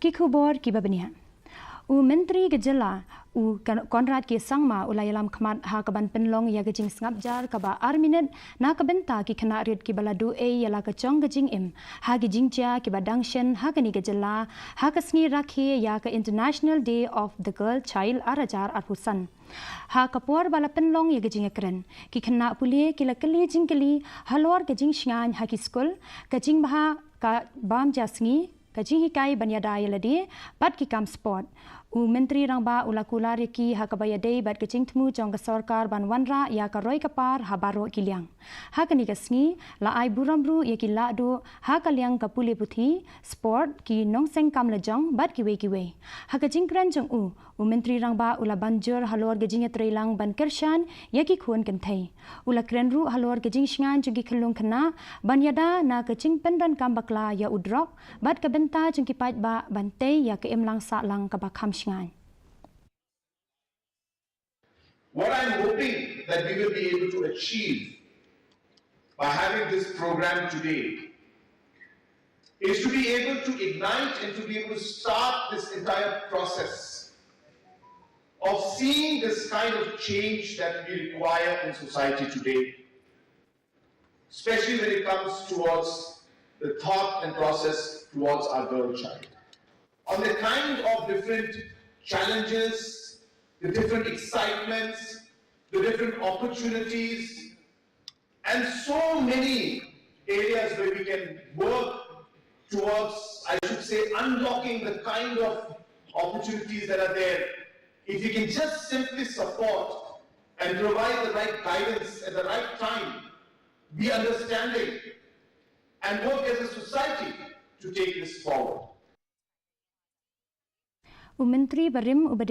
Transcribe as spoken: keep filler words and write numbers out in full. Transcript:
Ki khubor kiba bniah. U Myntri ka jylla, u Kan-, Conrad K Sangma, u la ïalam khmat ha kaban pynlong ïa ka jingsngap jar kaba ar minit na ka bynta ki khynnah rit kiba la duh ei ïa la ka jong ka jingim ha ki jingjia kiba dang shen ha kane ka jylla, ha ka sngi rakhe ïa ka International Day of the Girl Child ar hajar arphew san. Ha ka por ba la pynlong ïa ka jingïakren, ki khynnah pule ki la kylli jingkylli halor ka jingshngaiñ ha ki skul, ka jingbha ka bam ja sngi, ka jinghikai ban ïada ïa lade bad ki kam sport. U Myntri Rangbah u la kular ïa ki ha kaba ïadei bad ka jingthmu jong ka sorkar ban wanrah ïa ka roi ka par ha baroh ki liang. Ha kane ka sngi la ai burom ruh ïa ki lahduh ha ka liang ka pule puthi, sport, ki nongseng kam lajong bad kiwei kiwei. Ha ka jingkren jong u, u Myntri Rangbah u la ban jur halor ka jingïatreilang ban kyrshan ïa ki khun kynthei. U la kren ruh halor ka jingshngaiñ jong ki khyllung khynnah ban ïada na ka jingpyndonkam bakla ïa u drok bad ka bynta jong ki paidbah ban tei ïa ka imlang sahlang kaba kham shngaiñ. What I'm hoping that we will be able to achieve by having this program today is to be able to ignite and to be able to start this entire process of seeing this kind of change that we require in society today, especially when it comes towards the thought and process towards our girl child. On the kind of different challenges, the different excitements, the different opportunities, and so many areas where we can work towards, I should say, unlocking the kind of opportunities that are there. If we can just simply support and provide the right guidance at the right time, be understanding, and work as a society to take this forward. U Myntri barim uba